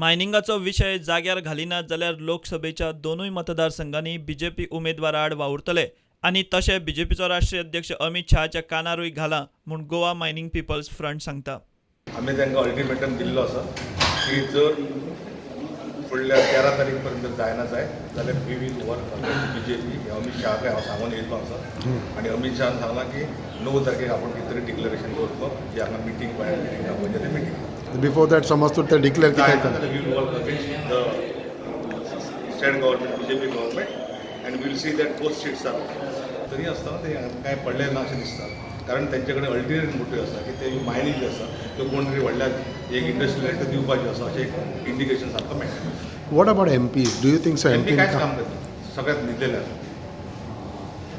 मायनिंगाचो विशय जाग्यार घालिनात जाल्यार लोकसभेच्या दोनूय मतदारसंघांनी बीजेपी उमेदवारा आड वावुरतले आनी तशें बीजेपीचो राष्ट्रीय अध्यक्ष अमित शहाच्या कानारूय घालां म्हूण गोवा मायनिंग पिपल्स फ्रंट सांगता. आमी तांकां अल्टिमेटम दिल्लो आसा की जर फुडल्या 13 तारीख पर्यंत जायना जायत जाल्यार we will work against BJP. हें अमीत शहाक हांव सांगून येयल्लो आसा आनी अमीत शहान सांगलां की 9 तारखेक आपण कितें तरी डिक्लरेशन करतलो जी हांगा मिटींग, भायर मिटींग दाखोवचें ते मिटींग. बिफोर that समज तूं ते डिक्लेअर कितें जायना कर जाल्यार we will work against the state government, BJP government, and we'll see that both seats are. तरी आसतना ते कांय पडलें ना अशें दिसता, कारण तेंचे कडेन अल्टरनेट मोटीव आसा की ते मायनींग जे आसा त्यो कोण तरी व्हडल्या एक इंडस्ट्रियलिस्ट दिवपाच्यो आसा अशें एक इंडिकेशन सारको मेळटा. What about MPs, do you think so? MP MP कांयच काम करना, सगळ्यात न्हिदलेले आसा.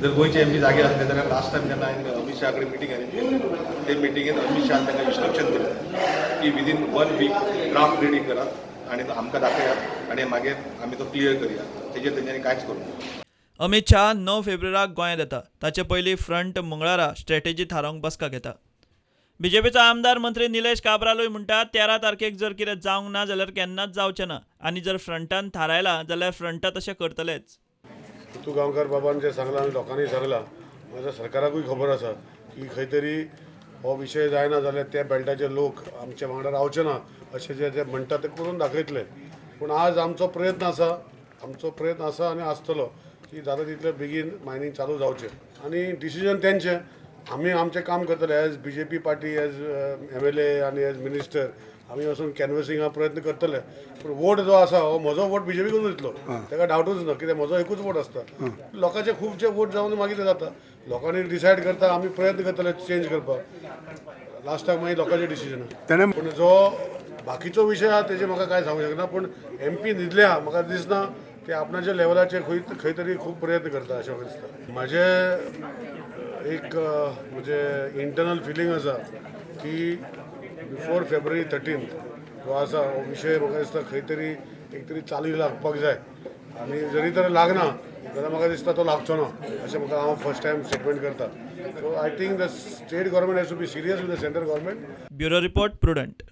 जर गोंयचे एमपी जागे आसले जाल्यार लास्ट टायम जेन्ना हांवें अमीत शहा कडेन मिटींग अरेंज केली, ते मिटिंगेन अमीत शहान तांकां इन्स्ट्रक्शन दिलें की within one week draft ready करात आनी तो आमकां दाखयात आनी मागीर आमी तो क्लियर करया. तेजेर तेंच्यांनी कांयच करूंक ना. अमित शहा 9 फेब्रुवाराक गोंयांत येता. ताचे पयलीं फ्रंट मंगळारा स्ट्रॅटेजी थारावंक बसका घेता. बीजेपीचो आमदार मंत्री निलेश काब्रालूय म्हणटा, 13 तारखेक जर कितें जावंक ना जाल्यार केन्नाच जावचें ना आनी जर फ्रंटान थारायलां जाल्यार फ्रंटा तशें करतलेच. पुतू गांवकार बाबान जें सांगलां आनी लोकांनी सांगलां, म्हाज्या सरकाराकूय खबर आसा की खंय तरी हो विशय जायना जाल्यार त्या बेल्टाचे लोक आमच्या वांगडा रावचे ना अशें जे जे म्हणटा ते करून दाखयतले. पूण आज आमचो प्रयत्न आसा, आमचो प्रयत्न आसा आनी आसतलो की जाता तितले बेगीन मायनींग चालू जावचें आनी डिसिजन तेंचें. आमी आमचें काम करतले as BJP party, as MLA आनी एज मिनिस्टर. आमी वचून कॅनवसिंगा प्रयत्न करतले, पूण वोट जो आसा हो म्हजो वोट बीजेपीकूच वयतलो, ताका डावटूच ना. कित्याक म्हजो एकूच वोट आसता. लोकांचे खुबशे वोट जावन मागीर ते जाता. लोकांनी डिसायड करता, आमी प्रयत्न करतले चेंज करपाक. लास्टाक मागीर लोकांचे डिसिजन. तेणें पूण जो बाकीचो विशय आहा तेजे म्हाका कांय सांगूंक शकना, पूण एमपी न्हिदले आहा, म्हाका दिसना ते आपणाच्या लेवलाचेर खंय खंय तरी खूब प्रयत्न करता अशें म्हाका दिसता. म्हाजें एक म्हणजे इंटरनल फिलींग आसा की बिफोर फेब्रुवारी 13 जो आसा हो विशय म्हाका दिसता खंय तरी एक तरी चाली लागपाक जाय आनी जरी तर लागना जाल्यार म्हाका दिसता तो लागचो ना अशें म्हाका, हांव फर्स्ट टायम स्टेटमेंट करता. So I think the state government has to be serious with the central government. Bureau report, Prudent.